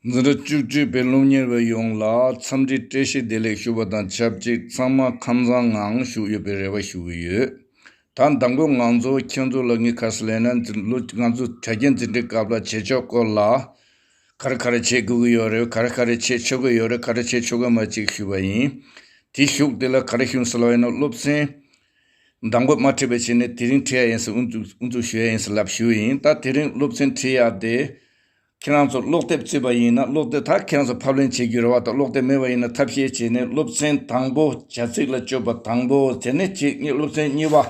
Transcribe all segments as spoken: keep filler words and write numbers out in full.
འཛིན་གྲྭ་བཅུ་གཅིག་པའི་སློབ་གཉེར་བ་ཡོངས་ལ་འཚམས་འདྲི་བཀྲ་ཤིས་བདེ་ལེགས་ཞུ་བ་དང་ཆབས་ཅིག་ཚང་མ་ཁམས་བཟང་ངང་བཞུགས་ཡོད་པའི་རེ་བ་ཞུ་གི་ཡོད། ད་མདང་དགོང་ང་ཚོ་ཁྱེད་ཚོ་ལ་ངས་ག་རེ་ཟེར་ལབ་ན། འཛིན་སློབ་ང་ཚོ་དྲ་རྒྱའི་འཛིན་གྲྭའི་སྐབས་ལ་བྱེད་ཕྱོགས་སྐོར་ལ་ག་རེ་ག་རེ་བྱེད་དགོས་ཀྱི་ཡོད་རེད། ག་རེ་ག་རེ་བྱེད་ཆོག་གི་ཡོད་རེད། ག་རེ་བྱེད་ཆོག་གི་མ་ཅིག་ཞུས་པ་ཡིན། དེ་གཞུག་དེ་ལ་ག་རེ་ཞུས་ཟེར་ལབ་ཡིན་ན། སློབ་ཚན་མདང་དགོང་མ་ཁྲིད་པའི་ཆེད་ནས་དེ་རིང་ཁྲིད་ཡ་ཡིན་ཟེར་དབུ་འཛུགས་དབུ་འཛུགས་ཞུ་ཡ་ཡིན་ཟེར་ལབ་ཞུས་ཡིན། ད་དེ་རིང་སློབ་ཚན་ཁྲིད་ཡ་དེ། ཁྱེད་རང་ཚོ་ཀློག་དེབ་བརྩིས་པ་ཡིན་ན། ཀློག་དེབ་ད་ཁྱེད་རང་ཚོ་ཕབ་ལེན་བྱེད་རྒྱུ་རེད་བ། ད་ཀློག་དེབ་མེད་པ་ཡིན་ན་ཐབས་ཤེས་བྱས་ནས་སློབ་ཚན་དང་པོ་བྱ་ཚིག་ལ་དཔྱོད་པ་དང་པོ། དེ་ནས་གཅིག་གཉིས། སློབ་ཚན་གཉིས་པ།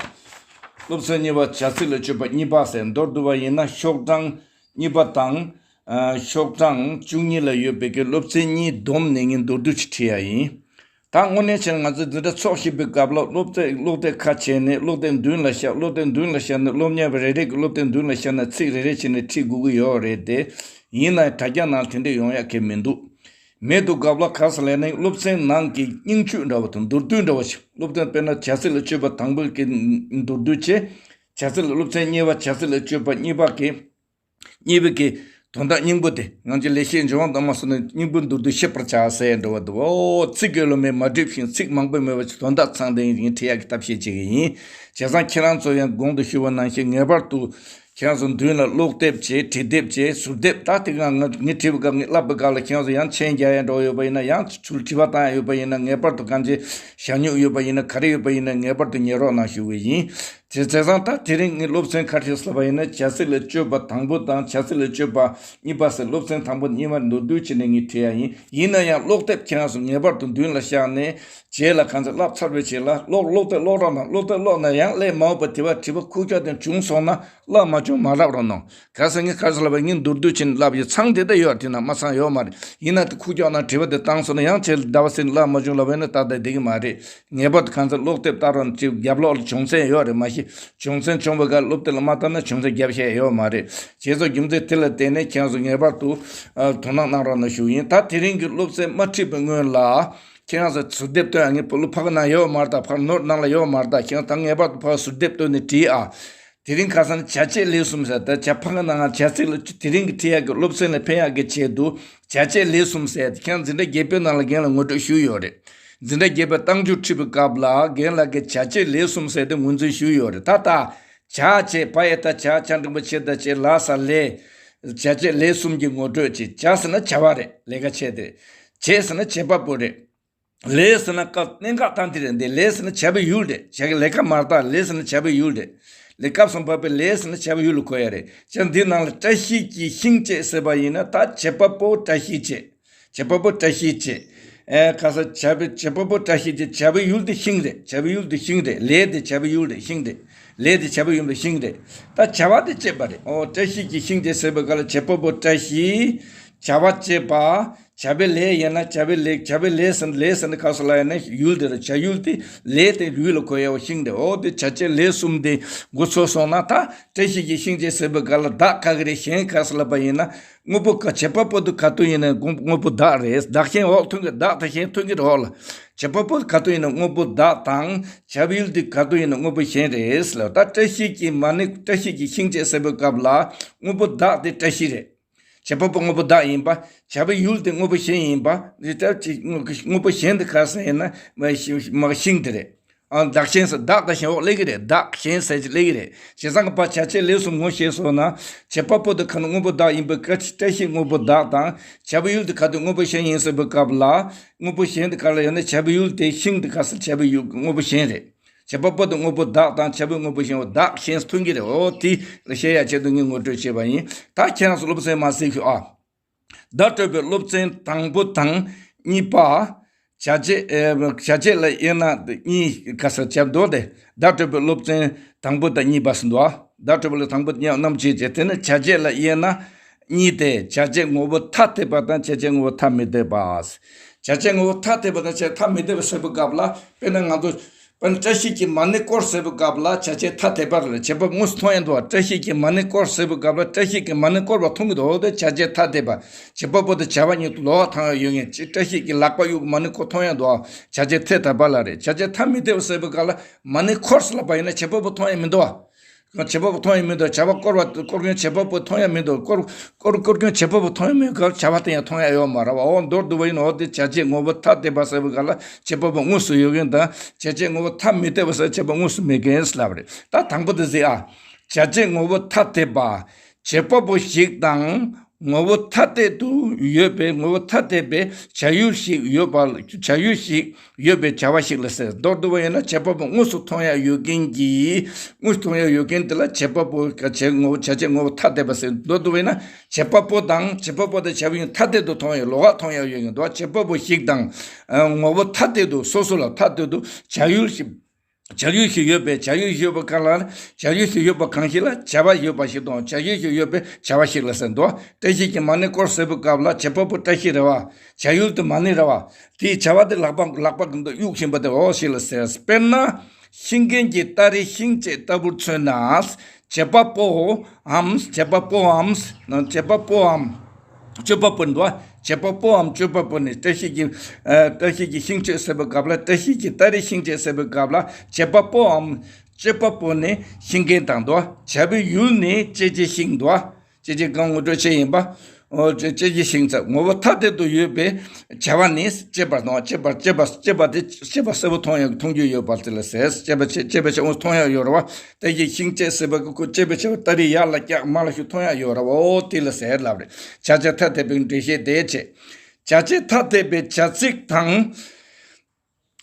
སློབ་ཚན་གཉིས་པ་བྱ་ཚིག་ལ་དཔྱོད་པ་གཉིས་པ་ཟེར། མདོར་བསྡུ་བ་ཡིན་ན་ཤོག་གྲངས་གཉིས་པ་དང་། ཨ། ཤོག་གྲངས་བཅུ་གཉིས་ལ་ཡོད་པའི་གི་སློབ་ཚན་གཉིས་བསྡོམས་ནས་ངས་མདོར་བསྡུས་ཅིག་ཁྲིད་ཡ་ཡིན། ད་དངོས་གནས་བྱས་ན་ང་ཚོའི་འཛིན་གྲྭ་འཚོགས་བཞིན་པའི་སྐབས་ལ་སློབ་དེབ་ཀློག་དེབ་ཁ་ཕྱེ་ནས་སློབ་དེབ་མདུན་ལ་བཞག་སློབ་དེབ་མདུན་ལ་བཞག་ནས་སློབ་གཉེར་བ་རེ་རེ་གིས་སློབ་དེབ་མདུན་ལ་བཞག་ནས་ཚིག་རེ་རེ་བྱས་ནས་ཁྲིད་དགོས་ཀྱི་ཡོད་རེད་དེ། ཡིན་ན་ཡང་དྲ་རྒྱ་ནང་དེ་འདྲ་ཡོང་ཡ་གི་མི་འདུག་མེད་དུས་སྐབས་ལ་ག་རེ་ཟེར་ལབ་ན། སློབ་ཚན་ནང་གི་སྙིང་བཅུད་འདྲ་བོ་དང་མདོར་བསྡུས་འདྲ་བོ་ཞིག་སློབ་དེབ་དཔེར་ན་བྱ་ཚིག་ལ་དཔྱོད་པ་དང་པོ་གི་མདོར་བསྡུས་བྱས། བྱ་ཚིག་ལ་སློབ་ཚན་གཉིས་པ་བྱ་ཚིག་ལ་དཔྱོད་པ་གཉིས་པ་གི་གཉིས་པའི་གི་དོན་དག་སྙིང་པོ་དེ། ང་ཚོས་ལེགས་བཤད་ལྗོན་དབང་དུ་མ་སོང་ན་སྙིང་པོ་མདོར་བསྡུས་ཤེས་པར་བྱ་ཟེར་འདྲ་བོ་འདུག་ཨོ། ཚིག་གི་བླ་མས་མ་བསྒྲིབས་ཤིང་། ཚིག་མང་པོས་སྨྲས་པ་ཆེ། དོན་དག་ཚང་སྟེ་ངས་ཁྲིད་ཡག་གི་ཐབས་ཤེས་བྱེད་ཀྱི་ཡིན། བྱས་ཙང་ཁྱེད་རང་ཚོ་ཡང་གོང་དུ་ཞུས་པ་ནང་བཞིན་ངེས་པར་དུ་ཁྱེད་རང་ཚོ་མདུན་ལ་ཀློག་དེབ་བྱས། བྲིས་དེབ་བྱས། ཟུར་དེབ། ད་དེ་སྒང་ང་ངས་བྲིས་པའི་སྒང་ངས་བསླབ་པའི་སྒང་ལ་ཁྱེད་རང་ཚོ་ཡང་མཆན་རྒྱག་ཡ་འདྲ་བོ་ཡོད་པ་ཡིན་ན། ཡང་ཚུར་དྲི་བ་བཏང་ཡ་ཡོད་པ་ཡིན་ན། ངེས་པར་དུ་གང་ཅི་ཞལ་སྨྱུག་ཡོད་པ་ཡིན་ན། ག་རེ་ཡོད་པ་ཡིན་ན་ངེས་པར་དུ་ཉན་རོགས་གནང་ཞུ་གི་ཡིན། བྱས་ཙང་ད་དེ་རིང་ངས་སློབ་ཚན་ག་རེ་ཟེར་ལབ་པ་ཡིན་ན། བྱ་ཚིག་ལ་དཔྱོད་པ་དང་པོ་དང་བྱ་ཚིག་ལ་དཔྱོད་པ་གཉིས་པ་ཟེར། སློབ་ཚན་དང་པོ་གཉིས་པ་མདོར་བསྡུས་བྱས་ནས་ངས་ཁྲིད་ཡ་ཡིན། ཡིན་ན་ཡང་ཀློག་དེབ་ཁྱེད་རང་ཚོ་ངེས་པར་དུ་མདུན་ལ་བཞག་ནས་རྗེས་ལ་གང་ཚེ་བསླབ་ཚར་བའི་རྗེས་ལ་ཀློག་ཀློག་དེབ་ཀློག་རོགས་གནང་། ཀློག་དེབ་ཀློག་ན་ཡང་ཀླད་མ་འོག་པ་དེ་བ་དྲི་བ་ཁུག་ཀྱོག་དེ་བྱུང་སོང་ན་བསླབ་མ་བྱུང་མ་ལབ་རོགས་གནང་། ག་ཟེར་ངས་ག་ཟེར་ལབ་པ་ཡིན། མདོར་བསྡུས་བྱས་ནས་ལབ་ཡོད། ཚང་དེ་ལྟ་ཡོད་དེ་ན་མ་ཚང་ཡོད་མ་རེད། ཡིན་ན་དེ་ཁུག་ཀྱོག་ནང་དྲི་བ་དེ་བཏང་སོང་ན་ཡང་ཁྱེད་ཟླ་བ་ཟེར་ནས་བསླབ་མ་བྱུང་ལབ་པ་ཡིན་ན་ད་ལྟ་བསྡད་ཀྱི་མ་རེད། ངེས་པར་དུ་གང་ཚེ་ཀློག་དེབ་ལྟ་རོགས་གནང་། ཅིག་རྒྱབ་ལོགས་ལ་བྱུང་ཚན་ཡོད་རེད་མ་གཞི། བྱུང་ཚན་བྱུང་བའི་སྒང་སློབ་དེབ་ལ་མ་ལྟ་ན་བྱུང་ཚན་རྒྱབ་བཤད་ཡོད་མ་རེད། བྱས་ཙང་རྒྱུ་མཚན་དེ་ལ་བརྟེན་ནས་ཁྱེད་རང་ཚོ་ངེས་པར་དུ་ཨ་དོ་སྣང་གནང་རོགས་གནང་ཞུ་ཡིན། ད་དེ་རིང་གི་སློབ་ཚན་མ་ཁྲིད་པའི་སྔོན་ལ་ཁྱེད་རང་ཚོ་ཟུར་དེབ་སྟོན་ཡ། ངས་བོད་ཕ་གི་ནང་ཡོད་མ་རེད་ད། ཕར་ནོར་ནང་ལ་ཡོད་མ་རེད་ད། ཁྱེད་རང་ད་ངེས་པར་དུ་ཕར་ཟུར་དེབ་སྟོན་ནས་བྲིས་ཨ། དེ་རིང་ཁ་སང་བྱ་བྱེད་ལས་གསུམ་ཟེར། ད་བྱ་ཕ་གི་ནང་བྱ་ཚིག་ལ་དེ་རིང་གི་ཁྲིད་ཡག་གི་སློབ་ཚན་ལ་ཕན་ཡག་གི་ཆེད་དུ་བྱ་བྱེད་ལས་གསུམ་ཟེར་དེ་ཁྱེད་རང་འཛིན་གྲྭ་བརྒྱད་པའི་ནང་ལ་རྒན་ལགས་ངོ་སྤྲོད་ཞུས་ཡོད་རེད། འཛིན་གྲྭ་བརྒྱད་པའི་རྟགས་འཇུག་ཁྲིད་པའི་སྐབས་ལ་རྒན་ལགས་ཀྱིས་བྱ་བྱེད་ལས་གསུམ་ཟེར་དེ་ངོས་འཛིན་ཞུས་ཡོད་རེད། ད་ལྟ་བྱ་བྱེད་པ་ཡི་ད་བྱ་ཆ་འགྲེང་བུ་བྱེད་ད་བྱེད་ལ་ས་ལས། བྱ་བྱེད་ལས་གསུམ་གྱི་ངོ་སྤྲོད་བྱེད། བྱ་ཟེར་ན་བྱ་བ་རེད། ལས་ཀ་བྱེད་དེ་རེད། བྱེད་ཟེར་ན་བྱེད་པ་པོ་རེད། ལས་ཟེར་ན་སྐབས་གནད་འགག་སྟངས་དེ་རེད། འདི་ལས་ཟེར་ན་བྱ་བའི་ཡུལ་རེད། བྱ་གི་ལས་ཀ་མ་རེད་ད། ལས་ཟེར་ན་བྱ་བའི་ཡུལ་རེད། ལས་སྐབས་སུ་བབས་པའི་ལས་ཟེར་ན་བྱ་བའི་ཡུལ་ལ་གོ་ཡ་རེད། བྱས་འདི་ནང་ལ་བཀྲ་ཤིས་ཀྱི་ཤིང་བཅས་ཟེར་བ་ཡིན་ན་ད་བྱེད་པ་པོ་བཀྲ་ཤིས་བྱེད། བྱེད་པ་པོ་བཀྲ་ཤིས་བྱེད། ཨེ་ག་ས་བྱ་བའི་བྱེད་པ་པོ་བཀྲ་ཤིས་བྱེད། བྱ་བའི་ཡུལ་དེ་ཤིང་རེད། བྱ་བའི་ཡུལ་དེ་ཤིང་རེད། ལས་དེ་བྱ་བའི་ཡུལ་རེད། ཤིང་རེད། ལས་དེ་བྱ་བའི་ཡུལ་རེད། ཤིང་རེད། ད་བྱ་བ་དེ་བྱེད་པ་རེད། ཨོ་བཀྲ་ཤིས་ཀྱི་ཤིང་བཅས་ཟེར་བའི་སྐབས་ལ་བྱེད་པ་པོ་བཀྲ་ཤིས། བྱ་བ་བྱེད་པ། བྱ་བའི་ལས་ཡིན་ན་བྱ་བའི་ལས། བྱ་བའི་ལས་ཟེར་ལས་ཟེར་ན་ག་ས་ལ་ཡིན་ན་ཡུལ་དེ་རེད། བྱ་ཡུལ་དེ་ལས་དེ་ཡུལ་ལ་གོ་ཡ་བ་ཤིང་རེད། ཨོ་དེ་བྱ་བྱེད་ལས་གསུམ་དེ་འགོ་ཚུགས་སོང་ན་ད་བཀྲ་ཤིས་ཀྱི་ཤིང་བཅས་ཟེར་བའི་སྐབས་ལ་བདག་ག་གི་རེད། གཞན་ག་ས་ལ་བ་ཡིན་ན། དངོས་པོ་ག་བྱེད་པ་པོ་དེ་ག་དུས་ཡིན་ན་དངོས་པོ་བདག་རེད། བདག་གཞན་འོག་ཐོན་གྱི། བདག་དང་གཞན་ཐོན་གྱི་རེད་འོག་ལ། བྱེད་པ་པོ་ག་དུས་ཡིན་ན་དངོས་པོ་བདག་དང་། བྱ་བའི་ཡུལ་དེ་ག་དུས་ཡིན་ན་དངོས་པོ་གཞན་རེད་ལ། ད་བཀྲ་ཤིས་ཀྱི་མ་ཎི། བཀྲ་ཤིས་ཀྱི་ཤིང་བཅས་ཟེར་བའི་སྐབས་ལ་དངོས་པོ་བདག་དེ་བཀྲ་ཤིས་རེད། བྱེད་པ་པོ་དངོས་པོ་བདག་ཡིན་པ། བྱ་བའི་ཡུལ་དེ་དངོས་པོ་གཞན་ཡིན་པ། དེ་ལྟར་གྱི་དངོས་པོ་གཞན་དེ་ག་ས་ཡིན་ན་མ་ཤིང་དེ་རེད། ཨ་བདག་གཞན་ཟེར་བདག་དང་གཞན་འོག་སླེབས་ཀྱི་རེད། བདག་གཞན་ཟེར་གྱི་སླེབས་ཀྱི་རེད། བྱས་ཙང་གི་བ་བྱ་བྱེད་ལས་གསུམ་ངོ་ཤེས་སོང་ན་བྱེད་པ་པོ་དེ་ག་ན་དངོས་པོ་བདག་ཡིན་པའི་བཀྲ་ཤིས་དངོས་པོ་བདག་དང་། བྱ་བའི་ཡུལ་དེ་ག་དུས་དངོས་པོ་གཞན་ཡིན་ཟེར་བའི་སྐབས་ལ་དངོས་པོ་གཞན་དེ་ག་ལ་ཡོད་ན་བྱ་བའི་ཡུལ་དེ་ཤིང་དེ་ག་ས་བྱ་བའི་ཡུལ་དངོས་པོ་གཞན་རེད། བྱེད་པ་པོ་དེ་དངོས་པོ་བདག་དང་བྱ་བའི་དངོས་པོ་གཞན་འོག་བདག་གཞན་ཐོན་གྱི་རེད། འོ་དེ་ལ་བཤད་ཡ་ཆེད་དུ་ངས་ངོ་སྤྲོད་བྱས་པ་ཡིན། ད་ཁྱེད་རང་ཚོ་སློབ་ཚན་མར་གཟིགས་ཤོག་ཨ། བརྡ་སྤྲོད་པའི་སློབ་ཚན་དང་པོ་དང་གཉིས་པ། བྱ་བྱེད་ཨེ་བྱ་བྱེད་ལ་དབྱེ་ན་གཉིས་ག་ས་བྱ་འདུག་སྟེ། བརྡ་སྤྲོད་པའི་སློབ་ཚན་དང་པོ་དང་གཉིས་པ་ཟེར་འདུག་ཨ། བརྡ་སྤྲོད་པ་ལ་དང་པོ་གཉིས་རྣམ་བཅད་བྱས། དེ་ནས་བྱ་བྱེད་ལ་དབྱེ་ན་གཉིས་ཏེ། བྱ་བྱེད་ངོ་བོ་ཐ་དད་པ་དང་བྱ་བྱེད་ངོ་བོ་ཐ་མི་དད་པ། བྱ་བྱེད་ངོ་བོ་ཐ་དད་པ་དང་བྱ་ཐ་མི་དད་པ་ཟེར་བའི་སྐབས་ལ་དཔེར་ན་ང་ཚོ། པ་བཀྲ་ཤིས་ཀྱི་མ་ཎི་བསྐོར་ཟེར་བའི་སྐབས་ལ་བྱ་བྱེད་ཐ་དད་པ་རེད། བྱེད་པ་དངོས་སུ་མཐོང་ཡང་འདུག་བ། བཀྲ་ཤིས་ཀྱི་མ་ཎི་བསྐོར་ཟེར་བའི་སྐབས་ལ་བཀྲ་ཤིས་ཀྱི་མ་ཎི་བསྐོར་བ་མཐོང་གི་འདུག་འོ་དེ་བྱ་བྱེད་ཐ་དད་པ། བྱེད་པ་པོ་དེ་བྱ་བ་ཉིད་དུ་ལོགས་ཐང་ཡོད་ངེས་ཅི། བཀྲ་ཤིས་ཀྱི་ལག་པ་གཡུག་མ་ཎི་བསྐོར་མཐོང་ཡང་འདུག་བ། བྱ་བྱེད་ཐ་དད་པ་ལ་རེད། བྱ་བྱེད་ཐ་མི་དད་པ་ཟེར་བའི་སྐབས་ལ་མ་ཎི་བསྐོར་ཟེར་ལབ་པ་ཡིན་ན་བྱེད་པ་པོ་མཐོང་ཡང་མི་འདུག་བ། བྱེད་པ་པོ་མཐོང་ཡ་མི་འདུག་བྱ་བ་བསྐོར་བ་བསྐོར་མཁན་བྱེད་པ་པོ་མཐོང་ཡ་མི་འདུག་བསྐོར་བསྐོར་བསྐོར་མཁན་བྱེད་པ་པོ་མཐོང་ཡ་མེད་སྐབས་བྱ་བ་དེ་ཡང་མཐོང་ཡ་ཡོད་མ་རེད་བ། འོ་མདོར་བསྡུ་བ་ཡིན་ན་འོ་དེ་བྱ་བྱེད་ངོ་བོ་ཐ་དད་པ་ཟེར་བའི་སྐབས་ལ་བྱེད་པ་པོ་དངོས་སུ་ཡོད་མཁན་དང་བྱ་བྱེད་ངོ་བོ་ཐ་མི་དད་པ་ཟེར་བྱེད་པ་དངོས་སུ་མེད་མཁན་ལབ་རེད། ད་དང་པོ་དེ་གཟིགས་ཨ། བྱ་བྱེད་ངོ་བོ་ཐ་དད་པ། བྱེད་པ་པོ་ཞིག་དང་ངོ་བོ་ཐ་དད་དུ་ཡོད་པའི་ངོ་བོ་ཐ་དད་པའི་བྱ་ཡུལ་ཞིག་ཡོད་པ། བྱ་ཡུལ་ཞིག་ཡོད་པའི་བྱ་བ་ཞིག་ལ་ཟེར། མདོར་བསྡུ་བ་ཡིན་ན་བྱེད་པ་པོ་དངོས་སུ་མཐོང་ཡ་ཡོད་མཁན་གྱི། དངོས་སུ་མཐོང་ཡ་ཡོད་མཁན་དེ་ལ་བྱེད་པ་པོ་བྱ་ངོ་བོ་བྱ་བྱེད་ངོ་བོ་ཐ་དད་པ་ཟེར། མདོར་བསྡུ་བ་ཡིན་ན་བྱེད་པ་པོ་དང་བྱེད་པ་པོ་དང་བྱ་བ་ཡུལ་ཐ་དད་དུ་མཐོང་ཡ་ལོགས་ཀ་མཐོང་ཡ་ཡོད་མཁན་འདུག་བྱེད་པ་པོ་ཞིག་དང་ངོ་བོ་ཐ་དད་དུ་སོ་སོ་ལ་ཐ་དད་དུ་བྱ་ཡུལ་ཞིག་བྱ་ཡུལ་ཞིག་ཡོད་པས་བྱ་ཡུལ་ཞིག་ཡོད་པ་གང་ལ། བྱ་ཡུལ་ཞིག་ཡོད་པ་གང་ཞིག་ལ་བྱ་བ་ཡོད་པ་ཞིག་དང་བྱ་ཡུལ་ཞིག་ཡོད་པའི་བྱ་བ་ཞིག་ལ་ཟེར་འདུག་བཀྲ་ཤིས་ཀྱི་མ་ཎི་བསྐོར་ཟེར་བའི་སྐབས་ལ་བྱེད་པ་པོ་བཀྲ་ཤིས་རེད་བ། བྱ་ཡུལ་དེ་མ་ཎི་རེད་བ། དེའི་བྱ་བ་དེ་ལག་པ་ལག་པ་གང་དུ་གཡུག་བཞིན་པ་དེ་འོ་ཞིག་ལ་ཟེར། དཔེར་ན། ཤིང་མཁན་གྱི་སྟ་རེ་ཤིང་བཅད་ལྟ་བུར་མཚོན་ན། བྱེད་པ་པོའམ་བྱེད་པ་པོའམ་བྱེད་པ་པོའམ་སྤྱོད་པ་པོ་འདུག་བ། བྱེད་པ་པོའམ་སྤྱོད་པ་པོ་ནི་བཀྲ་ཤིས་ཀྱི་ཨ། བཀྲ་ཤིས་ཀྱི་ཤིང་གཅོད་ཟེར་བའི་སྐབས་ལ། བཀྲ་ཤིས་ཀྱི་སྟ་རེ་ཤིང་གཅོད་ཟེར་བའི་སྐབས་ལ། བྱེད་པ་པོའམ་སྤྱོད་པ་པོ་ནི་ཤིང་མཁན་དང་འདུག་བ། བྱ་བའི་ཡུལ་ནི་བཅད་བྱེད་ཤིང་འདུག་བ། བཅད་བྱེད་གང་ངོ་སྤྲོད་བྱེད་ཡིན་པ། འོ་བཅད་བཅད་བྱེད་ཤིང་ཚ་ངོ་བོ་ཐ་དད་དུ་ཡོད་པའི་བྱ་བ་ནི་བཅད་པ་དང་བཅད་པ་བཅད་པ་བཅད་པ་དེ་བཅད་པ་གསལ་པོ་མཐོང་ཡང་མཐོང་རྒྱུ་ཡོད་པ་དེ་ལ་ཟེར། བཅད་པ་བཅད་བཅད་པ་བཅད་པ་མཐོང་ཡང་ཡོད་རེད་བ། དེ་ཡི་ཤིང་བཅད་ཟེར་བ་གི་ཁོ་བཅད་པའི་བྱ་བ་སྟ་རེ་ཡར་ལ་བཀྱག་མར་ལ་གཡུག་མཐོང་ཡང་ཡོད་རེད་བ། འོ་དེ་ལ་ཟེར་ལབ་རེད། བྱ་བྱེད་ཐ་དད་པའི་འགྲེལ་བཤད་དེ་བྱེད། བྱ་བྱེད་ཐ་དད་པའི་བྱ་ཚིག་དང་།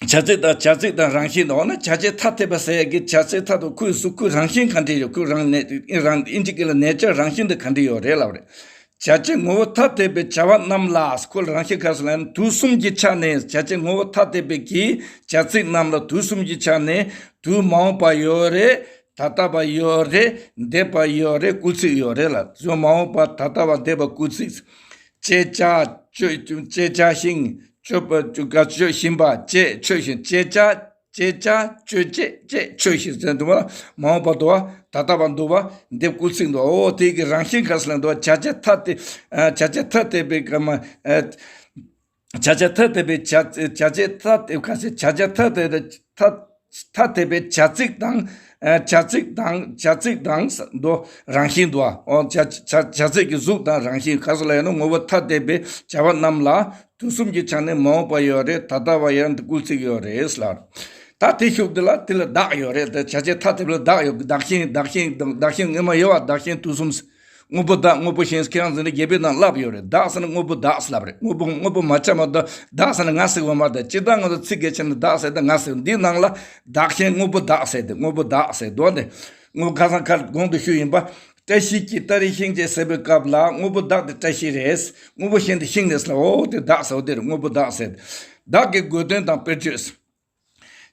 བྱ་ཚིག་དང་བྱ་ཚིག་དང་རང་བཞིན་དང་། འོ་ན་བྱ་བྱེད་ཐ་དད་པ་ཟེར་ཡ་གི་བྱ་ཚིག་ཐ་དད་ཁོའི་གཟུགས་ཁོའི་རང་བཞིན་ག་འདྲ་ཡོད། ཁོའི་རང་ནས་རང་ཨིན་ཇི་སྐད་ལ་ནེ་ཅར་རང་བཞིན་དེ་ག་འདྲ་ཡོད་རེད་ལབ་རེད། བྱ་བྱེད་ངོ་བོ་ཐ་དད་པའི་བྱ་བ་རྣམས་ལ་ཁོ་ལ་རང་བཞིན་ག་རེ་ཟེར་ལབ་ན། དུས་གསུམ་གྱི་ཆ་ནས་བྱ་བྱེད་ངོ་བོ་ཐ་དད་པའི་གི་བྱ་ཚིག་རྣམས་ལ་དུས་གསུམ་གྱི་ཆ་ནས་དུས་མ་འོངས་པ་ཡོད་རེད། ད་ལྟ་བ་ཡོད་རེད། འདས་པ་ཡོད་རེད། སྐུལ་ཚིག་ཡོད་རེད་ལ། དུས་མ་འོངས་པ་ད་ལྟ་བ་འདས་པ་སྐུལ་ཚིག་བཅད་བྱ་སྤྱོད་བཅད་བྱ་ཤིང་སྤྱོད་པ་སྤྱོད་བཞིན་པ་བཅད་ཆོད་བཞིན། བཅད་བྱ་བཅད་བྱ་སྤྱོད་བྱེད་བཅད་ཆོད་བཞིན་ཟེར་འདུག་བ། མ་འོངས་པ་འདུག་བ། ད་ལྟ་བ་འདུག་བ། འདས་སྐུལ་ཚིག་འདུག་འོ་དེ་གི་རང་བཞིན་ག་རེ་ཟེར་ལབ་འདུག་བ། བྱ་བྱེད་ཐ་དད་བྱ་བྱེད་ཐ་དད་པའི་སྐབས་མ། བྱ་བྱེད་ཐ་དད་པའི་བྱ་བྱ་བྱེད་ཐ་དད་ག་ཟེར། བྱ་བྱེད་ཐ་དད་ཐ་ཐ་དད་པའི་བྱ་ཚིག་དང་། བྱ་ཚིག་དང་བྱ་ཚིག་དང་འདུ་རང་བཞིན་འདུ་བ། བྱ་བྱ་བྱ་ཚིག་གི་གཟུགས་དང་རང་བཞིན་ག་ཟེར་ལབ་ཡོད་ན། ངོ་བོ་ཐ་དད་པའི་བྱ་བ་རྣམས་ལ་དུས་གསུམ་གྱི་ཆ་ནས་མ་འོངས་པ་ཡོད་རེད། ད་ལྟ་བ་ཡང་སྐུལ་ཚིག་ཡོད་རེད་ལབ། ད་དེ་ཤུགས་དེ་ལ་དེ་ལ་བདག་ཡོད་རེད། ད་བྱ་བྱེད་ཐ་དད་པ་ལ་བདག་ཡོད། བདག་གཞན་བདག་གཞན་བདག་གཞན་སྔོན་མ་ཡོད་བ། བདག་གཞན་དུས་གསུམ། དངོས་པོ་བདག་དངོས་པོ་གཞན། ཁྱེད་རང་ཚོ་ནི་རྒྱལ་པོའི་ནང་བསླབ་ཡོད་རེད། བདག་ཟེར་ན་དངོས་པོ་བདག་ཟེར་ལབ་རེད། དངོས་པོ་དངོས་པོ་མ་ཆགས་མ་གཏོགས་བདག་ཟེར་ན་ང་ཟེར་བ་མ་གཏོགས། སྤྱིར་བཏང་ང་ཚོ་ཚིག་གལ་ཆེ་ན་བདག་ཟེར་ད་ང་ཟེར། འདིའི་ནང་ལ་བདག་གཞན་དངོས་པོ་བདག་ཟེར་ཏེ། དངོས་པོ་བདག་ཟེར་དོན་དེ་དངོས་ཁ་སང་ཁ་གོང་དུ་ཞུས་ཡིན་པ། བཀྲ་ཤིས་ཀྱི་སྟ་རེ་ཤིང་བཅད་ཟེར་བའི་སྐབས་ལ་དངོས་པོ་བདག་དེ་བཀྲ་ཤིས་རེད། དངོས་པོ་གཞན་དེ་ཤིང་རེད་ཟེར་ལ། འོ་དེ་བདག་ཟེར་བ་དེ་རེད། དངོས་པོ་བདག་ཟེར་ཏེ། བདག་གི་དགོས་དོན་དང་དཔེར་བརྗོད།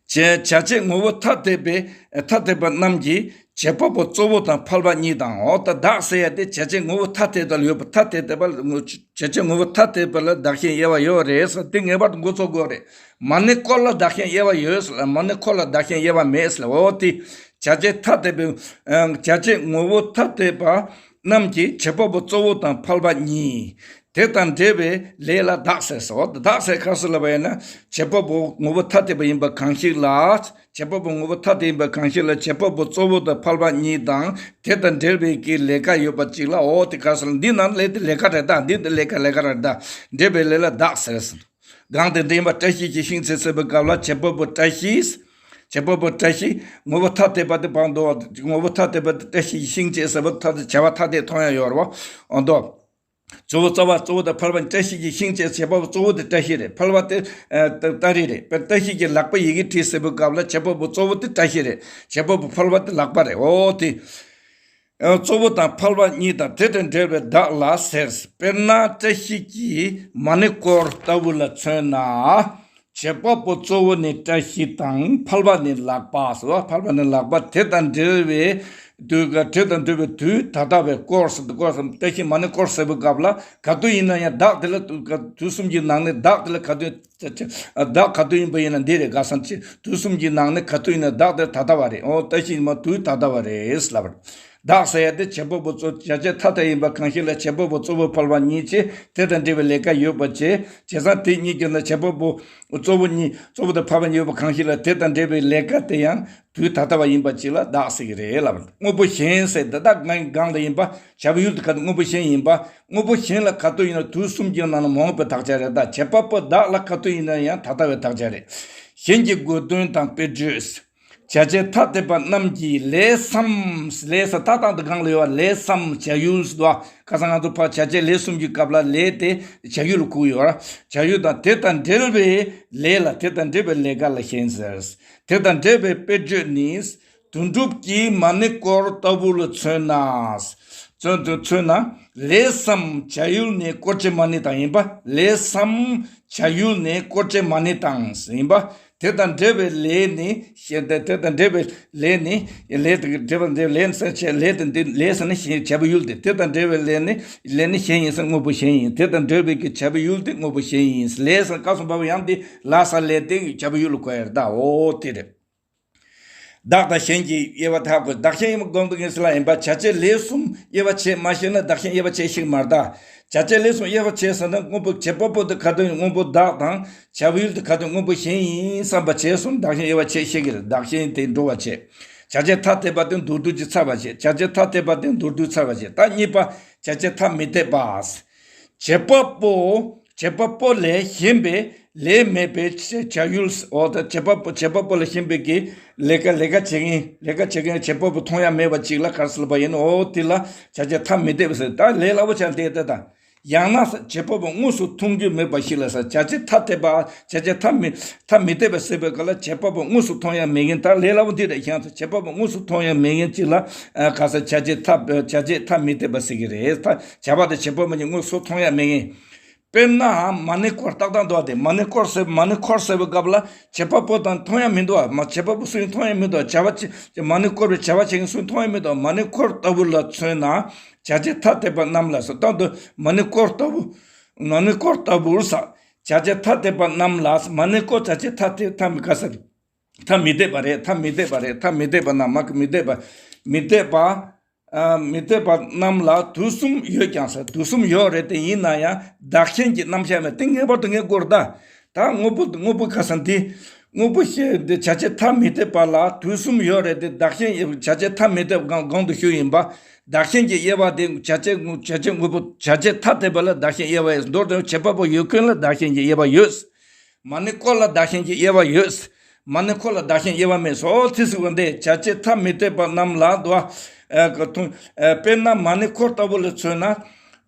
བྱས། བྱ་བྱེད་ངོ་བོ་ཐ་དད་པའི་ཐ་དད་པ་རྣམས་ཀྱི་བྱེད་པ་པོ་གཙོ་བོ་དང་ཕལ་པ་གཉིས་དང་། འོ་ད་བདག་ཟེར་ཡ་དེ་བྱ་བྱེད་ངོ་བོ་ཐ་དད་པ་ལ་ཡོད་པ། ཐ་དད་པ་ལ་ངོ་བྱ་བྱེད་ངོ་བོ་ཐ་དད་པ་ལ་བདག་གཞན་དབྱེ་བ་ཡོད་རེད་ཟེར། དེ་ངེས་པར་དུ་མགོ་ཚོས་དགོས་རེད། མ་ཎི་བསྐོར་ལ་བདག་གཞན་དབྱེ་བ་ཡོད་ཟེར་ལ། མ་ཎི་བསྐོར་ལ་བདག་གཞན་དབྱེ་བ་མེད་ཟེར་ལ། འོ་དེ་བྱ་བྱེད་ཐ་དད་པའི་བྱ་བྱེད་ངོ་བོ་ཐ་དད་པ་རྣམས་ཀྱི་བྱེད་པ་པོ་གཙོ་བོ་དང་ཕལ་པ་གཉིས། དེ་དང་འབྲེལ་བའི་ལས་ལ་བདག་ཟེར་སོ། བདག་ཟེར་ག་ཟེར་ལབ་པ་ཡིན་ན། བྱེད་པ་པོ་ངོ་བོ་ཐ་དད་པ་ཡིན་པ་གང་ཞིག་ལ། བྱེད་པ་པོ་ངོ་བོ་ཐ་དད་ཡིན་པ་གང་ཞིག་ལ་བྱེད་པ་པོ་གཙོ་བོ་དང་ཕལ་པ་གཉིས་དང་དེ་དང་འབྲེལ་བའི་གི་ལས་ཀ་ཡོད་པ་ཅིག་ལ། འོ་དེ་ག་ཟེར་ལ། འདི་ནང་ལས་དེ་ལས་ཀ་རེད་ད། འདི་འདི་ལས་ཀ་ལས་ཀ་རེད་ད། འབྲེལ་བའི་ལས་ལ་བདག་ཟེར་སོ། གང་དེ་འདྲ་ཡིན་པ། བཀྲ་ཤིས་ཀྱི་ཤིང་བཅད་ཟེར་བའི་སྐབས་ལ་བྱེད་པ་པོ་བཀྲ་ཤིས། བྱེད་པ་པོ་བཀྲ་ཤིས་ངོ་བོ་ཐ་དད་པ་དེ་བང་དོ། ངོ་བོ་ཐ་དད་པ་དེ་བཀྲ་ཤིས་ཀྱི་ཤིང་བཅད་ཟེར་བ་ཐ་དད་བྱ་བ་ཐ་དད་མཐོང་ཡ་ཡོད་རེད་བ། འོ་དོ། གཙོ་བོ་རྩ་བ་གཙོ་བོ་དང་ཕལ་པ་བཀྲ་ཤིས་ཀྱི་ཤིང་བཅད། བྱེད་པ་པོ་གཙོ་བོ་དེ་བཀྲ་ཤིས་རེད། ཕལ་པ་དེ་ཨ་ཏ་ཏ་རི་རེད། བཀྲ་ཤིས་ཀྱི་ལག་པ་ཡི་གེ་བྲིས་ཟེར་བའི་སྐབས་ལ་བྱེད་པ་པོ་གཙོ་བོ་དེ་བཀྲ་ཤིས་རེད། བྱེད་པ་པོ་ཕལ་པ་དེ་ལག་པ་རེད། འོ་དེ། གཙོ་བོ་དང་ཕལ་པ་གཉིས་དང་དེ་དང་འབྲེལ་བའི་བདག་ལ་ཟེར། དཔེར་ན་བཀྲ་ཤིས་ཀྱི་མ་ཎི་བསྐོར་ལྟ་བུ་ལ་མཚོན་ན། བྱེད་པ་པོ་གཙོ་བོ་ནི་བཀྲ་ཤིས་དང་ཕལ་པ་ནི་ལག་པ་ཟེར་བ། ཕལ་པ་ནི་ལག་པ། དེ་དང་འབྲེལ་བའི་དུས་ག་དེ་དང་འབྲེལ་བའི་དུས་ད་ལྟ་བའི་བསྐོར་ཟེར་དུས་བསྐོར་ཟེར། བཀྲ་ཤིས་མ་ཎི་བསྐོར་ཟེར་བའི་སྐབས་ལ་ག་དུས་ཡིན་ན་ཡང་བདག་དེ་ལ་དུས་གསུམ་གྱི་ནང་ནས་བདག་དེ་ལ་ག་དུས་བདག་ག་དུས་ཡིན་པ་ཡིན་ན་འདི་རེད། ག་སང་ཅི་དུས་གསུམ་གྱི་ནང་ནས་ག་དུས་ཡིན་ན་བདག་དེ་ད་ལྟ་བ་རེད། འོ་བཀྲ་ཤིས་མ་དུས་ད་ལྟ་བ་རེད་ལབ་པ་རེད། བདག་ཟེར་ཡ་དེ་བྱེད་པ་པོ་གཙོ་བྱ་བྱེད་ཐ་དད་ཡིན་པ་གང་ཞིག་ལ་བྱེད་པ་པོ་གཙོ་བོ་ཕལ་པ་གཉིས་ཀྱིས་དེ་དང་འབྲེལ་བའི་ལས་ཀ་ཡོད་པ་བྱས། བྱས་ཙང་དེ་གཉིས་ཀྱི་ནང་བྱེད་པ་པོ་གཙོ་བོ་གཉིས་གཙོ་བོ་དང་ཕལ་པ་གཉིས་ཡོད་པ་གང་ཞིག་ལ་དེ་དང་འབྲེལ་བའི་ལས་ཀ་དེ་ཡང་དུས་ཐ་དད་པ་ཡིན་པ་ཅིག་ལ་བདག་ཟེར་གྱི་རེད་ལབ། དངོས་པོ་གཞན་ཟེར་འདི་དག་གང་གང་ལ་ཡིན་པ་བྱ་བའི་ཡུལ་དུ་ག་དུས་དངོས་པོ་གཞན་ཡིན་པ། དངོས་པོ་གཞན་ལ་ག་དུས་ཡིན་ན་དུས་གསུམ་གྱི་ནང་ན་མ་འོངས་པའི་དག་ཆ་རེད། ད་བྱེད་པ་པོ་བདག་ལ་ག་དུས་ཡིན་ན་ཡང་ཐ་དད་པའི་དག་ཆ་རེད། གཞན་གྱི་དགོས་དོན་དང་དཔེར་བརྗོད། བྱ་བྱེད་ཐ་དད་པ་རྣམས་ཀྱི་ལས་སམ། ལས་ས་ཐ་དང་དུ་གང་ལ་ཡོད་པ་ལས་སམ་བྱ་ཡུལ་ཟེར་དུས། ཁ་སང་ང་ཚོ་ཕར་བྱ་བྱེད་ལས་གསུམ་གྱི་སྐབས་ལ་ལས་དེ་བྱ་ཡུལ་ལ་གོ་གི་ཡོད་ར། བྱ་ཡུལ་དང་དེ་དང་འབྲེལ་བའི་ལས་ལ་དེ་དང་འབྲེལ་བའི་ལས་ཀ་ལ་གཞན་ཟེར། དེ་དང་འབྲེལ་བའི་དཔེར་བརྗོད་ནི། དོན་གྲུབ་ཀྱི་མ་ཎི་བསྐོར་ལྟ་བུ་ལ་མཚོན་ན། མཚོན་དུ་མཚོན་ན། ལས་སམ་བྱ་ཡུལ་ནི་བསྐོར་བྱེད་མ་ཎི་དང་ཡིན་པ། ལས་སམ་བྱ་ཡུལ་ནི་བསྐོར་བྱེད་མ་ཎི་དང་ཡིན་པ། དེ་དང་འབྲེལ་བའི་ལས་ནི་ཞེས་ཏེ། དེ་དང་འབྲེལ་བའི་ལས་ནི། ལས་དང་འབྲེལ་བ་འདི་ལས་ཟེར་བྱས། ལས་དང་འདི་ལས་ཟེར་ན་གཞན་བྱ་བའི་ཡུལ་ཏེ། དེ་དང་འབྲེལ་བའི་ལས་ནི། ལས་ནི་གཞན་ཡིན་ཟེར་དངོས་པོ་གཞན་ཡིན། དེ་དང་འབྲེལ་བའི་གི་བྱ་བའི་ཡུལ་ཏེ་དངོས་པོ་གཞན་ཡིན། ལས་ཟེར་སྐབས་སུ་བབ་པ་ཡང་འདི་ལ་ས་ལས་དེ་བྱ་བའི་ཡུལ་ལ་གོ་ཡ་རེད་ད། འོ་དེ་རེད། བདག་དང་གཞན་གྱི་དབྱེ་བ་ཐ་དད། བདག་གཞན་དབྱེ་བ་གོང་དུ་ངེས་ཟེར་ལ་ཡིན་པ། བྱ་བྱེད་ལས་གསུམ་དབྱེ་བ་ཕྱེ་མ་ཤེས་ན་བདག་གཞན་དབྱེ་བ་ཕྱེ་ཤེས་ཀྱི་མ་རེད་ད། བྱ་བྱེད་ལས་གསུམ་དབྱེ་བ་ཕྱེ་ཟེར་ན་དངོས་པོ་བྱེད་པ་པོ་དེ་ག་དུས་དངོས་པོ་བདག་དང་། བྱ་བའི་ཡུལ་དེ་ག་དུས་དངོས་པོ་གཞན་ཡིན་བསམ་པ་བྱས་སོང་བདག་གཞན་དབྱེ་བ་ཕྱེ་ཤེས་ཀྱི་རེད། བདག་གཞན་དེ་འགྲོ་བ་བྱེད། བྱ་བྱེད་ཐ་དད་པ་དེ་མདོར་བསྡུས་ཀྱི་ཚར་བ་བྱེད། བྱ་བྱེད་ཐ་དད་པ་དེ་མདོར་བསྡུས་ཚར་བ་བྱེད། ད་གཉིས་པ་བྱ་བྱེད་ཐ་མི་དད་པ། བྱེད་པ་པོ། བྱེད་པ་པོ་ལས་གཞན་པའི་ལས་མེད་པའི་བྱ་ཡུལ། འོ་ད་བྱེད་པ་པོ་བྱེད་པ་པོ་ལས་གཞན་པའི་གི་ལས་ཀ་ལས་ཀ་བྱེད་མཁན་ལས་ཀ་བྱེད་མཁན་བྱེད་པ་པོ་མཐོང་ཡ་མེད་པ་ཅིག་ལ་ག་རེ་ཟེར་ལབ་པ་ཡིན་ན། འོ་དེ་ལ་བྱ་བྱེད་ཐ་མི་དད་པ་ཟེར། ད་ལས་སླ་པོ་ཆགས་འདི་ལྟ་ད། ཡང་ན་བྱེད་པ་པོ་དངོས་སུ་མཐོང་རྒྱུ་མེད་པ་ཞིག་ལ་ཟེར། བྱ་བྱེད་ཐ་དད་པ། བྱ་བྱེད་ཐ་མི་ཐ་མི་དད་པ་ཟེར་བའི་སྐབས་ལ་བྱེད་པ་པོ་དངོས་སུ་མཐོང་ཡ་མེད་མཁན། ད་ལས་སླ་པོ་འདི་རེད་ཤག་བྱེད་པ་པོ་དངོས་སུ་མཐོང་ཡ་མེད་མཁན་ཅིག་ལ་ག་ཟེར། བྱ་བྱེད་ཐ་བྱ་བྱེད་ཐ་མི་དད་པ་ཟེར་གྱི་རེད། ད་བྱ་བ་དང་བྱེད་པ་པོ་གཉིས་དངོས་སུ་མཐོང་ཡ་མེད་མཁན། དཔེར་ན་མ་ཎི་བསྐོར་ཏག་ཏག་འདུག་སྟེ། མ་ཎི་བསྐོར་ཟེར། མ་ཎི་བསྐོར་ཟེར་བའི་སྐབས་ལ་བྱེད་པ་པོ་དང་མཐོང་ཡ་མི་འདུག་བ། མ་བྱེད་པ་པོ་སུ་ཡིན་མཐོང་ཡ་མི་འདུག་བ། བྱ་བ་བྱེད་མ་ཎི་བསྐོར་བའི་བྱ་བ་བྱེད་མཁན་སུ་ཡིན་མཐོང་ཡ་མི་འདུག་བ། མ་ཎི་བསྐོར་ལྟ་བུ་ལ་མཚོན་ན་བྱ་བྱེད་ཐ་དད་པ་རྣམས་ལ་ཟེར། ད་འདི་མ་ཎི་བསྐོར་ལྟ་བུ། མ་ཎི་བསྐོར་ལྟ་བུར་ཟེར། བྱ་བྱེད་ཐ་དད་པ་རྣམས་ལ་མ་ཎི་བསྐོར་བྱ་བྱེད་ཐ་དད་ཐ་མི་ག་ཟེར། ཐ་མི་དད་པ་རེད། ཐ་མི་དད་པ་རེད། ཐ་མི་དད་པ་རྣམས། མ་གི་མི་དད་པ། མི་དད་པ། ཨ། མི་དད་པ་རྣམས་ལ་དུས་གསུམ་ཡོད་ཀྱང་ཟེར། དུས་གསུམ་ཡོད་རེད་དེ། ཡིན་ན་ཡང་བདག་གཞན་གྱི་རྣམ་གཞག་མེད། དེ་ངེས་པར་དུ་ངེས་དགོས་རེད་ད། ད་དངོས་པོ་དངོས་པོ་ག་ཟེར་འདི། དངོས་པོ་ཞེས་འདི་བྱ་བྱེད་ཐ་མི་དད་པ་ལ་དུས་གསུམ་ཡོད་རེད་དེ། བདག་གཞན་བྱ་བྱེད་ཐ་མི་དད་པ་གོང་དུ་ཞུས་ཡིན་པ། བདག་གཞན་གྱི་དབྱེ་བ་དེ་བྱ་བྱེད་བྱ་བྱེད་དངོས་པོ་བྱ་བྱེད་ཐ་དད་པ་ལ་བདག་གཞན་དབྱེ་བ་ཡོད། མདོར་བསྡུ་ན་བྱེད་པ་པོ་ཡོད་མཁན་ལ་བདག་གཞན་གྱི་དབྱེ་བ་ཡོད། མ་ཎི་བསྐོར་ལ་བདག་གཞན་གྱི་དབྱེ་བ་ཡོད། མ་ཎི་བསྐོར་ལ་བདག་གཞན་དབྱེ་བ་མེད། སོ་ཚིག་ཟིག་པ་འདི་བྱ་བྱེད་ཐ་མི་དད་པ་རྣམས་ལ་དུ་བ། དཔེར་ན་མ་ཎི་བསྐོར་ལྟ་བུ་ལ་མཚོན་ན།